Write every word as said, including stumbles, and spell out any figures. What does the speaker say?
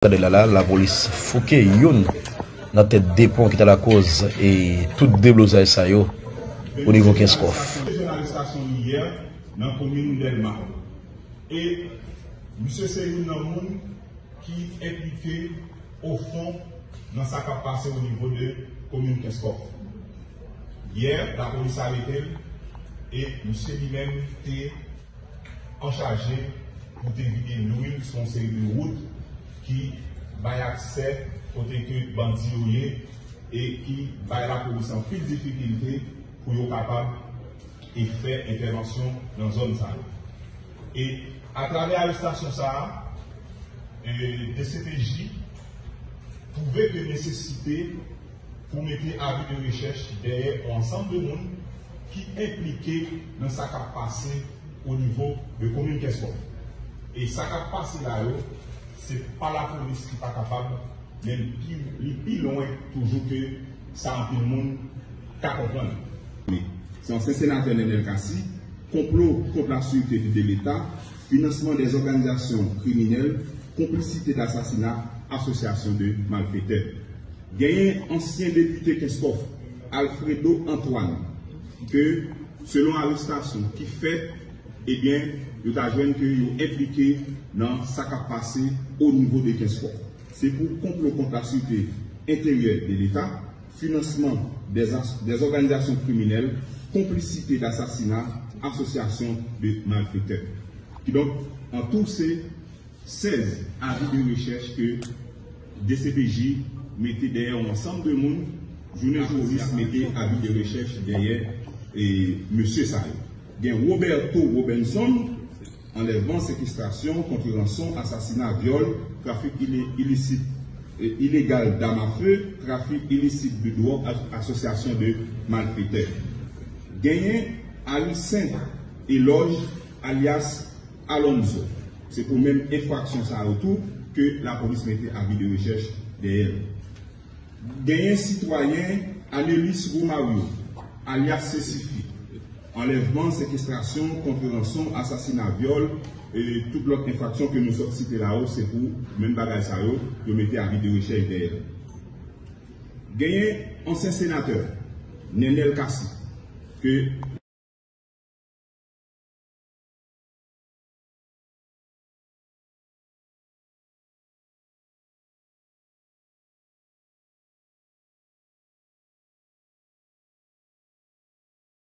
Tande la la, lapolis fouke youn nan tèt de pon ki ta lakoz e tout deblozay sa yo o nivo Kenskòf. Jwenn arestasyon li yè nan komin Dèlma. E misye se youn nan moun ki enplike o fon nan sa k ap pase o nivo de komin Kenskòf. Yè, lapolis arete l e misye li menm te anchaje pou te vide lwil sou yon seri de wout ki bay aksè kote ke bandi yo ye e ki bay lapolis anpil difikilte pou yo kapab e fè entèvansyon nan zòn sa yo. E atravè arestasyon sa a, e, D C P J twouve ke nesesite pou mete avi de rechèch dèyè yon ansanm de moun ki enplike nan sa k ap pase o nivo de komin Kenskòf. E sa k ap pase la yo, se pa lapolis ki pa kapab, men pi, li pi lwen toujou ke sa anpil moun ka konprann. Se ansyen senatè Nenel Cassy, konplo kont la sûreté de l'État, finansman dè òganizasyon kriminèl, konplisite dasasina, asosyasyon de malfetè. Genyen ansyen depite Kenskòf, Alfredo Antoine, ke selon arestasyon ki fèt, ebyen, yo ta jwenn ke yo enplike nan sa k ap pase o nivo de Kenskòf. Se pou konplo kont la sûreté intérieure de l'État, finansman dè zas-, dè òganizasyon kriminèl, konplisite dasasina, asosyasyon de malfetè. Kidonk, an tou, se sèz avi de rechèch ke D C P J mete dèyè yon ansanm de moun, jounen jodi a mete avi de rechèch dèyè e mesye sa yo. Gen Roberto Robinson, anlèvman, sekestrasyon, kont ranson, asasina, vyòl, trafik ile-, ilisit, e, ilegal dam a fe, trafik ilisit de dwòg, a-, asosyasyon de malfetè. Genyen Alicent Eloge, alyas Alonzo. Se pou menm enfraksyon sa yo tou ke lapolis mete avi de rechèch dèyè l. Genyen sitwayen Anelis Romario, alyas Sesifi. Anlèvman, sekestrasyon, kont ranson, asasina, vyòl, e tout lòt enfraksyon ke nou sot site la yo, se pou menm bagay sa yo, yo mete avi de rechèch dèyè l. Genyen ansyen senatè, Nenel Cassy, ke